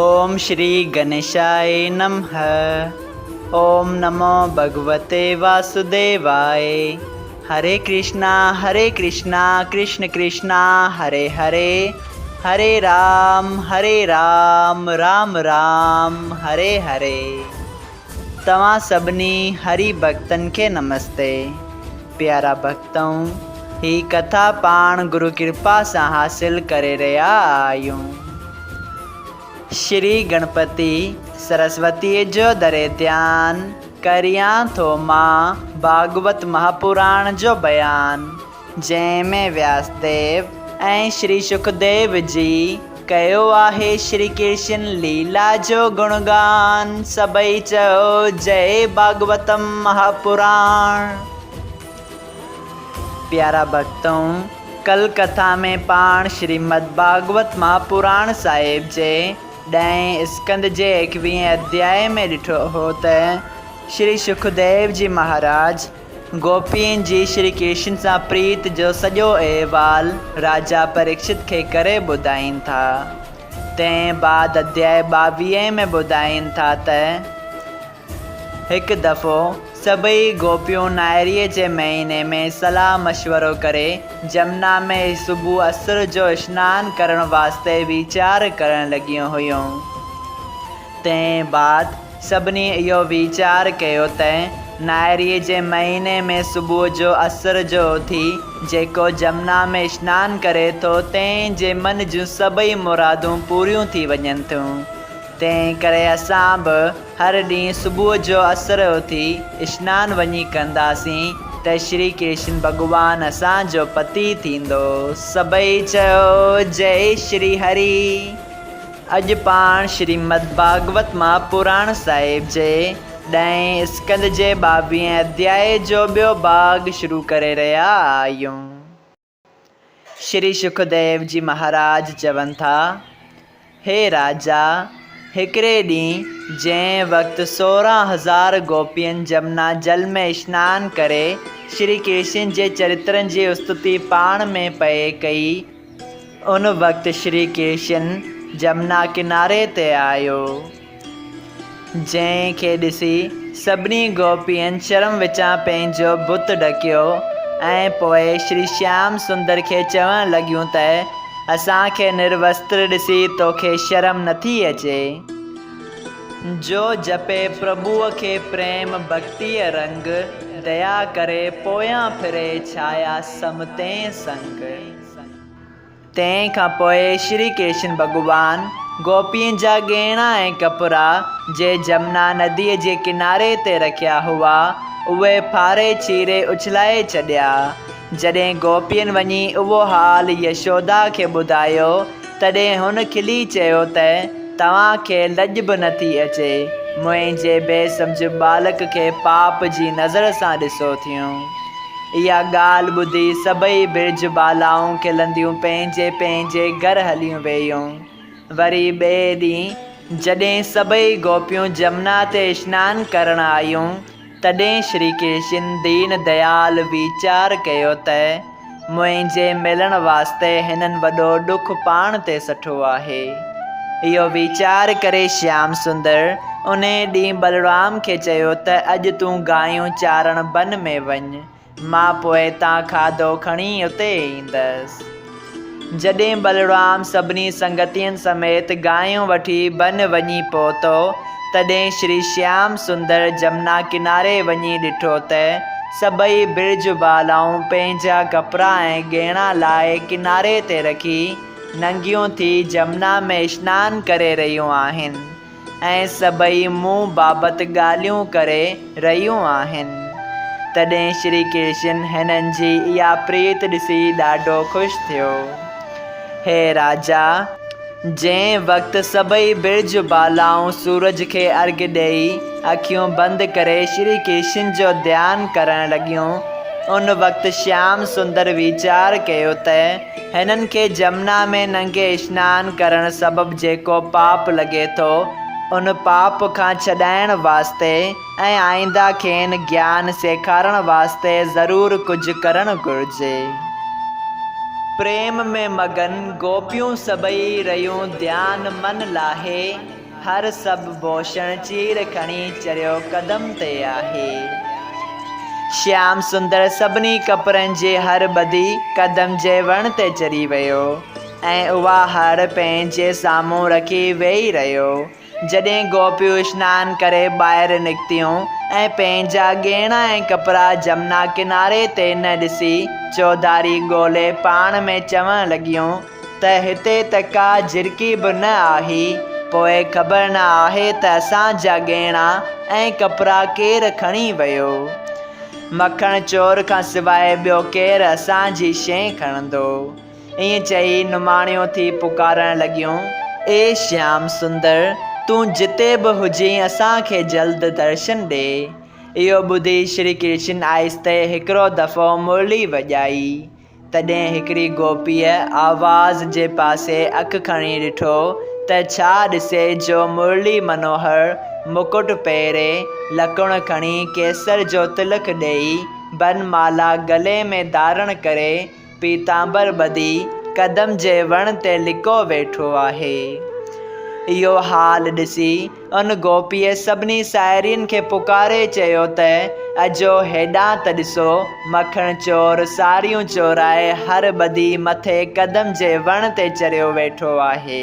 اوم شري گنيشاء نمه اوم نمو ڀڳوتي واسوديواء هري ڪرشنا هري ڪرشنا ڪرشن ڪرشنا هري هري هري رام هري رام رام رام هري هري توهان سڀني هري ڀڳتن کي نمستي. پيارا ڀڳتؤ! هي ڪٿا پاڻ گرو ڪرپا سان حاصل ڪري رهيا آهيون. شري گڻپتي سرسوتيء جو دري ڌيان ڪريان ٿو مان ڀاڳوت مهاپراڻ جو بيان. جنهن ۾ وياس ديو ۽ شري شڪديو جي ڪيو آهي شري ڪرشن ليلا جو گڻگان سڀئي چئو جئي ڀاڳوتم مهاپراڻ. پيارا ڀڳتؤ! ڪل ڪٿا ۾ پاڻ شريمد ڀاڳوت مهاپراڻ صاحب جي ڏهين اسڪنڌ جي ايڪويهين اڌيائي ۾ ڏٺو هو ته شري شڪديو جي مهاراج گوپين جي شري ڪرشن سان پريت جو سڄو احوال راجا پريڪشت کي ڪري ٻڌائين ٿا. تنهن بعد اڌياء ٻاويهين ۾ ٻڌائين ٿا ته، هڪ دفعو سڀئي گوپيون نائريء جي مهيني ۾ صلاح مشورو ڪري جمنا ۾ صبح اسر جو اشنان ڪرڻ واسطي ويچار ڪرڻ لڳيون هيون. تنهن بعد سڀني اهو ويچار ڪيو ته نائريء جي مهيني ۾ صبح جو اسر جو اٿي جيڪو جمنا ۾ اشنان ڪري ٿو تنهن جي من جون سڀئي مرادون پوريون ٿي وڃن ٿيون. تنهن ڪري اسان به هر ڏينهن صبح جو اسر اٿي اشنان وڃي ڪنداسين ته شري ڪرشن ڀڳوان اسان جو پتي ٿيندو. سڀئي چيو جئي شري هري. اڄ پاڻ شريمد ڀاڳوت مهاپراڻ صاحب جي ڏهين اسڪنڌ جي ٻاويهين اڌيائي جو ٻيو ڀاڳ شروع ڪري رهيا آهيون. شري شڪديو جي مهاراج چون ٿا، هي راجا! هڪڙي ڏينهن جنهن وقت 16,000 گوپين جمنا جل ۾ اشنان ڪري شري ڪرشن جي چرترن جي استتي پاڻ ۾ پئي ڪئي، ان وقت شري ڪرشن جمنا ڪناري تي آيو، جنهن کي ڏسي سڀني گوپين شرم وچان پنهنجو بت ڍڪيو ۽ پوء شري شيام سندر کي چوڻ لڳيون ته اسان کي نروستر ڏسي توکي شرم نٿي اچي؟ جو جپي پرڀوء کي پريم ڀڳتيء رنگ، ديا ڪري پويان ڦري ڇايا سمتين سنگ. تنهن کان پوء شري ڪرشن ڀڳوان گوپين جا ڳهڻا ۽ ڪپڙا، جي جمنا نديء جي ڪناري تي رکيا هئا، اهي ڦاڙي چيري اڇلائي ڇڏيا. جڏهن گوپين وڃي اهو حال يشودا کي ٻڌايو، تڏهن هن کلي چيو ته، توهان کي لڄ به نٿي اچي، منهنجي بي سمجهه ٻالڪ کي پاپ جي نظر سان ڏسو ٿيون. اها ڳالهه ٻڌي سڀئي برج بالائون کلنديون پنهنجي پنهنجي گهر هليون ويون. وري ٻئي ڏينهن جڏهن سڀئي گوپيون جمنا تي اشنان ڪرڻ آيون، تڏهن شري ڪرشن دين ديال ويچار ڪيو ته، منهنجي ملڻ واسطي هنن وڏو ڏک پاڻ تي سٺو آهي. اهو ويچار ڪري شيام سندر انهيء ڏينهن بلرام کي چيو ته اڄ تون گايون چارڻ بن ۾ وڃ، مان پوء تان کاڌو کڻي اتي ايندس. جڏهن بلرام سڀني سنگتين سميت گايون وٺي بن وڃي پهتو، تڏهن شري شيام سندر جمنا ڪناري وڃي ڏٺو ته سڀئي برج بالائون پنهنجا ڪپڙا ۽ ڳهڻا لاهي ڪناري تي رکي ننگيون ٿي جمنا ۾ اشنان ڪري رهيون آهن. ۽ سڀئي مون بابت ڳالهيون ڪري رهيون آهن. تڏهن شري ڪرشن هنن جي اها پريت ڏسي ڏاڍو خوش ٿيو. هي راجا! جنهن وقت سڀئي برج بالائون سورج کي ارگهه ڏيئي اکيون بند ڪري شري ڪرشن جو ڌيان ڪرڻ لڳيون، ان وقت شيام سندر ويچار ڪيو ته، هنن کي جمنا ۾ ننگي اشنان ڪرڻ سبب جيڪو پاپ لڳي ٿو، ان پاپ کان ڇڏائڻ واسطي ۽ آئنده کين گيان سيکارڻ واسطي ضرور ڪجهه ڪرڻ گهرجي. پريم ۾ مگن گوپيون سڀئي رهيون ڌيان من لاهي، هر سڀ ڀوشڻ چير کڻي چريو قدم تي آهي. شيام سندر سڀني ڪپرن جي هر ٻڌي قدم جي وڻ تي چڙهي ويو ۽ اها هر پنهنجي سامهون رکي ويهي رهيو. جڏهن گوپيون اشنان ڪري ٻاهر نڪتيون ۽ پنهنجا ڳهڻا ۽ ڪپڙا جمنا ڪناري تي نه ڏسي چوڌاري ڳولي پاڻ ۾ چوڻ لڳيون ته هتي ته ڪا جهرڪي به نه آهي، پوء خبر نه آهي ته اسان جا ڳهڻا ۽ ڪپڙا ڪير کڻي ويو. مکڻ چور کان سواء ٻيو ڪير اسان جي شيء کڻندو. ائين چئي نماڻيون ٿي پڪارڻ لڳيون. اي شيام سندر! تون جتي به هجين اسان کي جلد درشن ڏي. اهو ٻڌي شري ڪرشن آهستي هڪڙو دفعو مرلي وڄائي. تڏهن هڪڙي گوپيء آواز جي پاسي اک کڻي ڏٺو ته ڇا ڏسي جو مرلي منوهر مڪٽ پهري، لڪڻ کڻي، ڪيسر جو تلڪ ڏيئي، بن مالا گلي ۾ ڌارڻ ڪري، پيتامبر ٻڌي قدم جي وڻ تي لڪو ويٺو آهي. اهو حال ڏسي ان گوپيء سڀني ساهيڙين کي پڪاري چيو ته اجهو هيڏانهن ته ڏسو، مکڻ چور ساڙهيون چورائي هر ٻڌي مٿي قدم جي وڻ تي چڙهيو ويٺو آهي.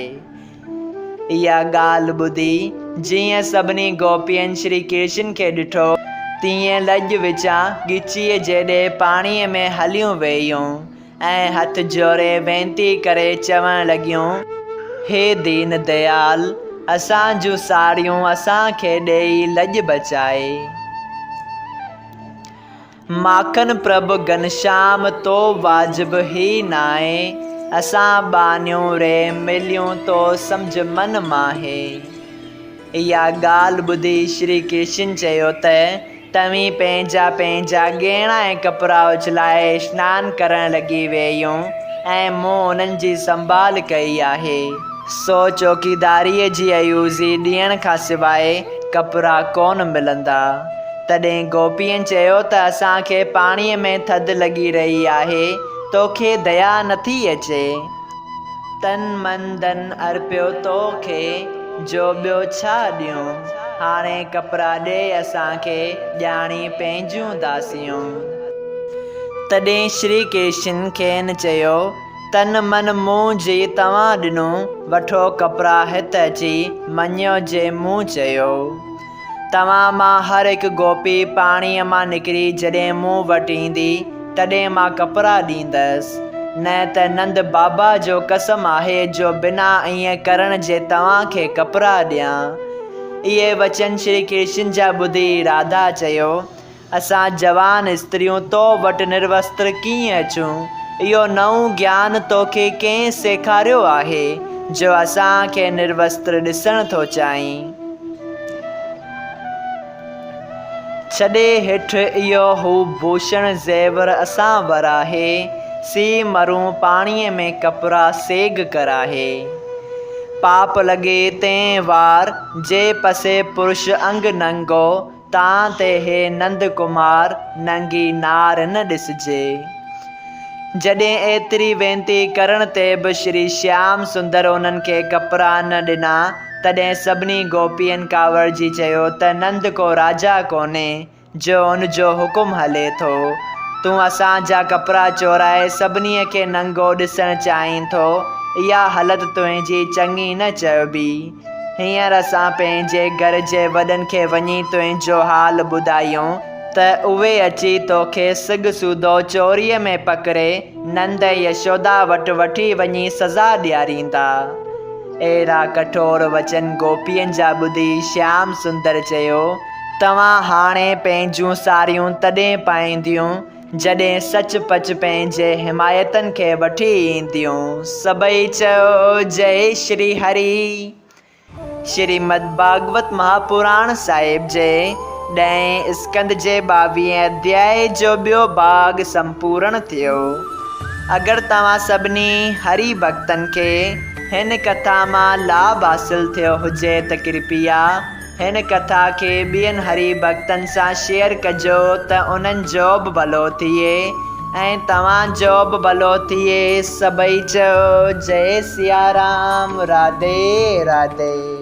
اها ڳالهه ٻڌي جيئن سڀني گوپين شري ڪرشن کي ڏٺو، تيئن لڄ وچان ڳچيء جيڏي پاڻيء ۾ هليون ويون ۽ هٿ جوڙي وينتي ڪري چوڻ لڳيون، هي دين ديال! اسان جون ساڙهيون اسان کي ڏيئي لڄ بچائي. ماکن پرڀ گهنشام تو واجب هي ناهي، اسان ٻانهيون ري مليون تو سمجهه من ماهي. اها ڳالهه ٻڌي شري ڪرشن چيو ته توهين پنهنجا پنهنجا ڳهڻا ۽ ڪپڙا اڇلائي اشنان ڪرڻ لڳي ويهيون ۽ مون انهن جي سنڀال ڪئي آهي، سو چوڪيداريء جي عيوضي ڏيڻ کان سواء ڪپڙا ڪونه ملندا. تڏهن گوپين چيو ته اسان کي پاڻيء ۾ ٿڌ لڳي رهي آهي، توکي ديا نٿي اچي؟ تن من ڌن ارپيو تو کي، جو ٻيو ڇا ڏيون؟ هاڻي ڪپڙا ڏي اسان کي، ڄاڻي پنهنجون داسيون. تڏهن شري ڪرشن کين چيو، تن من مون جي توهان ڏنو، وٺو ڪپڙا هت اچي مڃيو جي مون چيو. توهان مان هر هڪ گوپي پاڻيء مان نڪري جڏهن مون وٽ ايندي، تڏهن مان ڪپڙا ڏيندس. نه ته نند بابا جو قسم آهي جو بنا ائين ڪرڻ جي توهان کي ڪپڙا ڏيان. اهي وچن شري ڪرشن جا ٻڌي راڌا چيو، اسان جوان استريون تو وٽ نروستر ڪيئن اچون؟ اهو نئون گيان توکي ڪنهن سيکاريو آهي، جو اسان کي نروستر ڏسڻ ٿو چاهين؟ ڇڏي هيٺ اهو هو ڀوشڻ زيور اسان وراهي، سي مرون پاڻيء ۾ ڪپرا سيگهه ڪراهي. پاپ لڳي تنهن وار، جي پسي پرش انگ ننگو، تان تي هي نند ڪمار ننگي نار نه ڏسجي. جڏهن ايتري وينتي ڪرڻ تي به شري شيام سندر انهن کي ڪپڙا نه ڏنا، تڏهن سڀني گوپين ڪاوڙجي چيو ته نند ڪو راجا ڪونهي، جو ان جو حڪم هلي ٿو. تون اسان جا ڪپڙا چورائي سڀنيء کي ننگو ڏسڻ چاهين ٿو، اها هلت تنهنجي چڱي نه چئبي. هينئر اسان پنهنجي گهر جي وڏن کي وڃي تنهنجو حال ٻڌايون ته اهي اچي توکي سڳ سوڌو چوريء ۾ پڪڙي نند ۽ يشودا وٽ وٺي وڃي سزا ڏياريندا. اهڙا ڪٺور وچن گوپين جا ٻڌي شيام سندر چيو، توهان هاڻي پنهنجون ساريون تڏهن پائينديون، جڏهن سچ پچ پنهنجي حمايتن کي وٺي اينديون. سڀئي چيو، جئي شري هري. شريمد ڀاڳوت مهاپراڻ صاحب جي ڏهين اسڪنڌ جي ٻاويهين اڌيائي جو ٻيو ڀاڳ سمپورڻ ٿيو. اگر توهان سڀني هري ڀڳتن کي هن ڪٿا مان لاڀ حاصل ٿيو هجي ته ڪرپيا هن ڪٿا کي ٻين هري ڀڳتن سان شيئر ڪجو ته انهن جو به ڀلو ٿئي. ۽ توهان جو به ڀلو ٿئي. سڀئي چئو جئي سيارام راڌي راڌي.